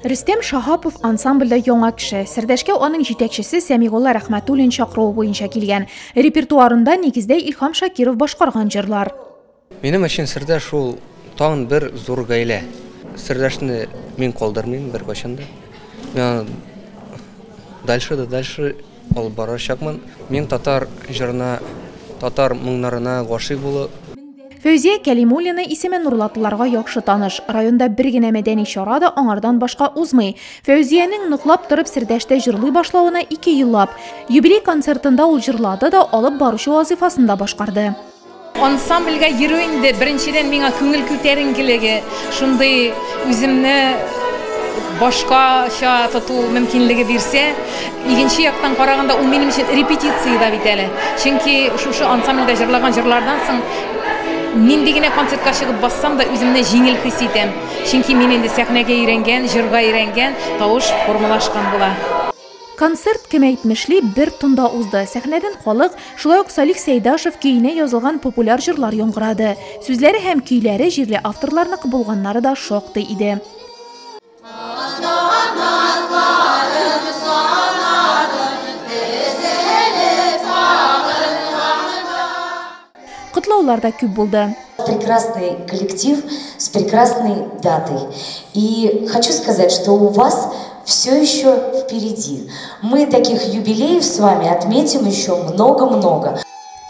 Рөстәм Шаһапов ансамбльдә яңа кеше. Сердәшкә аның җитәкчесе Сәмигулла Рәхмәтуллин чакыруы буенча килгән. Репертуарында нигездә Илһам Шакиров башкарган җырлар. Минем өчен Сердәш ул тагын бер зур гаилә. Сердәшне мин калдырмыйм беркайчан да. Мин аны дальше да дальше алып барачакмын. Мин татар җырына, татар моңнарына гашыйк булып. Фәүзия Кәлимуллина исеме нурлатлыларга яхшы таныш. Районда бер генә мәдәни чара да аңардан башка узмый. Фәүзиянең ныклап торып Сердәштә җырлый башлавына 2 еллап. Юбилей концертында ул җырлады да, алып баручы вазыйфасын да башкарды. Ансамбльгә йөрү инде беренчедән миңа күңел күтәренкелеге, шундый үземне башкача тоту мөмкинлеге бирсә, икенче яктан караганда ул минем өчен репетиция да бит әле. Чөнки шушы ансамбльдә җырлаган җырлардан соң нинди генә концертка чыгып бассам да үземне җиңел хис итәм. Чөнки мин инде сәхнәгә өйрәнгән, җырга өйрәнгән, тавыш формалашкан була. Концерт, кем әйтмешли, бер тында узды. Сәхнәдән халык, шулай ук Салих Сәйдашев көенә язылган популяр җырлар яңгырады. Сүзләре һәм көйләре җирле авторларныкы булганнары да шактый иде. Котлаулар да күп булды. Прекрасный коллектив с прекрасной датой. И хочу сказать, что у вас все еще впереди. Мы таких юбилеев с вами отметим еще много-много.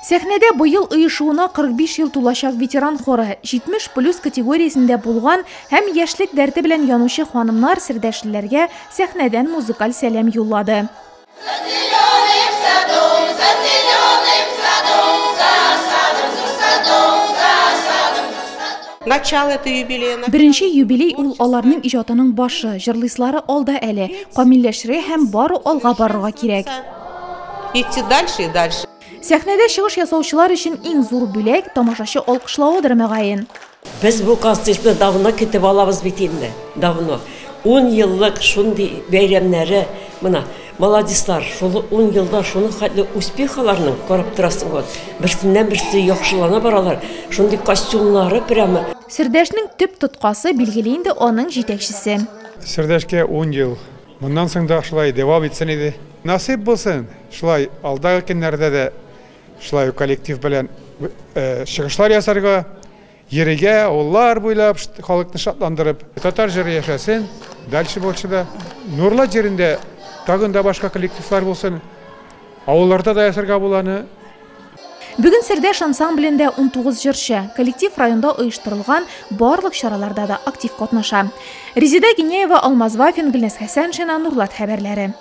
Сәхнәдә быел оешуына 45 ел тулачак ветеран хоры, 70 плюс категориясендә булган һәм яшьлек дәрте белән янучы ханымнар сердәшлеләргә сәхнәдән музыкаль сәлам юллады. Начало это юбилея. Беренче юбилей ул аларның иҗатының башы, җырлыйсылары алда әле, камилләшергә һәм бары алга барырга кирәк. Идти дальше и дальше. Сәхнәдә чыгыш ясаучылар өчен иң зур бүләк тамашачы алкышлавыдыр мөгаен. Без бу концертны давно көтеп алабыз бит инде, давно. 10 еллык шундый бәйрәмнәре, менә молодецлар, шул 10 елда шуның хәтле успех аларның карап торасың вот. Берсеннән берсе яхшылана баралар. Шундый костюмнары прямо. Сердәшнең төп тоткасы билгеле инде аның җитәкчесе. Сердәшкә 10 ел. Моннан соң да шулай дәвам итсен иде. Насыйп булсын, шулай алдагы көннәрдә дә шулай коллектив белән чыгышлар ясарга, йөрергә, авыллар буйлап халыкны шатландырып, татар җыры яшәсен, дальше больше да. Нурлат җирендә тагын да башка коллективлар булсын, авылларда да ясарга була аны. Бүген Сердәш ансамблендә 19 җырчы. Коллектив районда оештырылган барлык чараларда да актив катнаша. Резеда Гинеева, Алмаз Вафин, Гөлназ Хәсәншина, Нурлат хәбәрләре.